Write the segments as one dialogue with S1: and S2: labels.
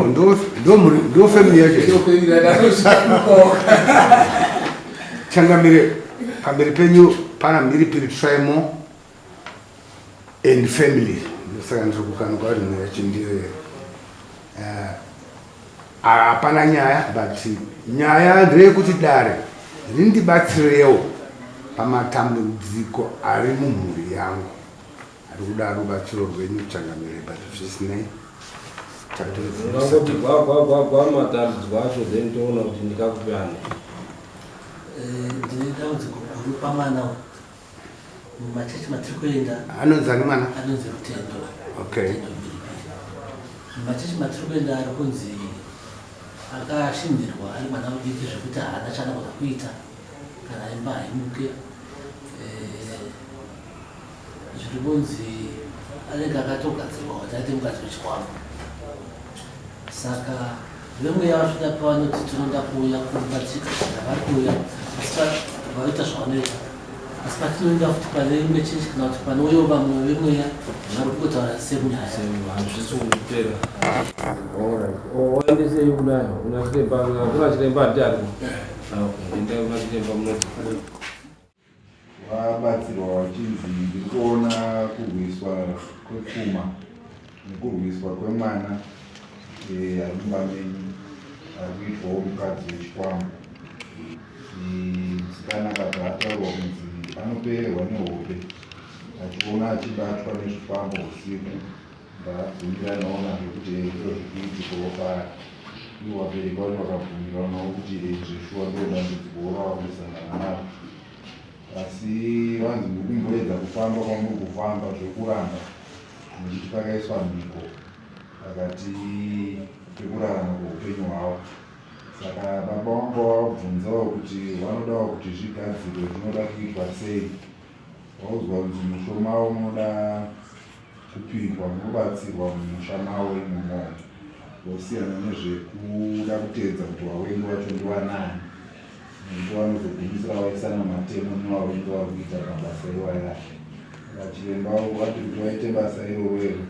S1: Ndo family yacho. Changamire, pamberi penyu pana Mhiripiri Trimo and family. Saka ndiri kukanuka kuti mhuri yacho ndiyo here. Hapana nyaya, but nyaya ndeyekuti dare rindibatsirewo pamatambudziko ari mumhuri yangu. Ari kuda rubatsiro rwenyu changamire, but zvisinei.
S2: Ungangoti gwa gwa gwa gwa matambudziko acho, then toona kuti ndikakupe ani.
S3: Ndine dambudziko guru pamwana uyu. Mumachechi matiri kuenda.
S1: Anonzi ani mwana?
S3: Anonzi Rutendo.
S1: Okay.
S3: Rutendo Mhiripiri. Mumachechi matiri kuenda ari kunzi akashinhirwa ari mwana mudiki zvekuti haana chaanogona kuita, kana imba haimuke. Zviri kunzi anenge akatogadzirwa kuti aite mukadzi wechikwambo. Saka vemweya vasvika pavanoti tinoda kuuya kumba tichigadzira, vari kuuya asi vaita zvavanoita, asi patinoenda futi pane imwe chechi kana kuti panouyawo vamwe vemweya, vari kungotaura semunyaya.
S2: Hazvisi kupera. Waendesei kunayo kuna chiremba? Kuna chiremba handiti ariko? Okay, endai kuna chiremba munoti
S4: Vabatsirwa vachinzi ndiri kuona kurwiswa kwepfuma nekurwiswa kwemwana ari mumba menyu ari kuitwawo mukadzi wechikwambo. Musikana akabva ataurwa kunzi anopererwa nehope achiona achibatwa nezvikwambo usiku. Ndakabvumiranawo nazvo kuti ndizvo zviri kuitikawo paari. Ivo vabereki vacho vakabvumiranawo kuti zveshuwa ndo dambudziko rava kusangana naro. Asi vanzi muri kumboedza kufamba kwamuri kufamba zvekuramba nekuti pakaiswa mhiko pakati pekurarama kweupenyu hwavo. Saka baba vangu vavabvunzawo kuti vanodawo kuti zvigadzirwe, zvinoda kuitwa sei. Vaudzwa kunzi musho mavo munoda kupindwa munobatsirwa mumusha mavo imomo, vosiyana nezvekuda kuteedza kuti vavengi vacho ndivanani, nekuti vanozogumisira vaisana matemo nevavengi vari kuita mabasa iwaya. Saka chiremba vati kuti vaite basa iroro iro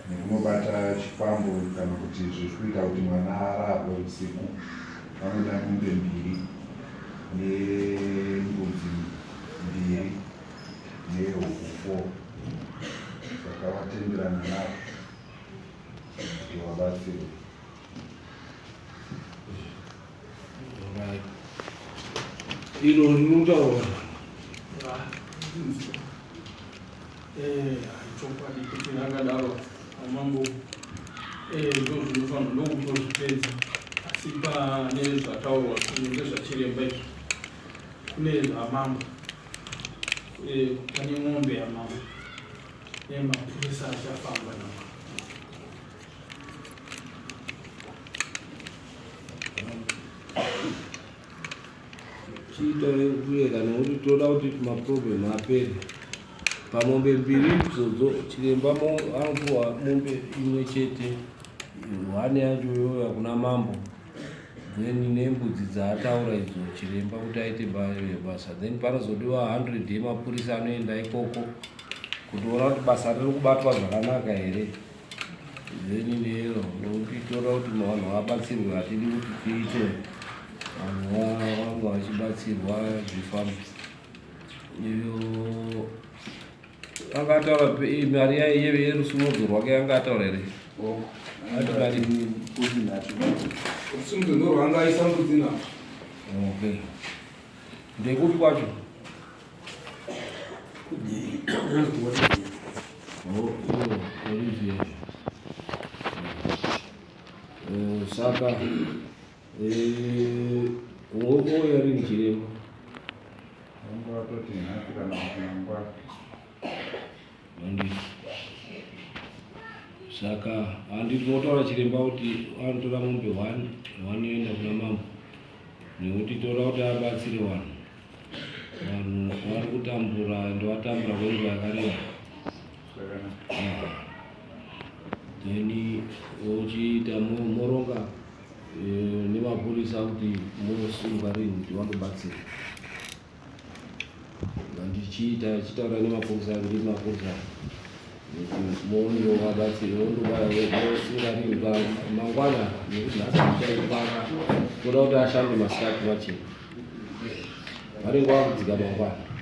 S4: nekunobata chikwambo kana kuti zviri kuita kuti mwana ararwe usiku, vanoda mombe mbiri nembudzi mbiri nehuku 4. Saka vatenderana navo kuti vabatsirwe.
S2: Iro rinotaura.
S5: Chokwadi kuti rakadaro amambo, ndozvinofanira ndokutozvipedza, asi pane zvataurwa ndezvachiremba izvi, kune zvamambo, pane mombe yamambo nemapurisa achafamba navo.
S2: Chiita kuyeka nekuti toda kuti maproblem apere. Pamombe mbiri idzodzo, chiremba anopuwa mombe imwe chete, hwani yacho youya kuna mambo, then nembudzi dzaataura idzo chiremba kuti aite basa. Then panozodiwa 100 yemapurisa anoenda ikoko kutoona kuti basa riri kubatwa zvakanaka here. Then nero nokuti toda kuti vanhu vabatsirwe, hatidi kuti tiite vanhu vanga vachibatsirwa zvifambe. Iyo anga ataura mari yerusumudzo rwake, anga ataura here? Ati mari
S5: Rusumudzo ndorwanga aisa mbudzi napo.
S2: Okay, ndekupi kwacho? Oh, Olivia. Saka unouya rini chiremba?
S4: Vanga vatoti nhasi kana kuti mangwana.
S2: Handiti. Saka handiti motaura chiremba kuti anotora mombe one one yoenda kuna mambo, nekuti toda kuti abatsire vanhu. Vanhu vari kutambura, ende vatambura kwenguva yakareba.
S4: Zvakanaka.
S2: Then uchiita moronga nemapurisa kuti mosunga rini kuti vandobatsira. Ndichiita chitaura nemapurisa, ndi mapurisa. Mondo vabatsiri vondobaya rini mangwana nekuti nhasi muchaipanga toda kuti ashande masikati machena vanenge vakudzika mangwana.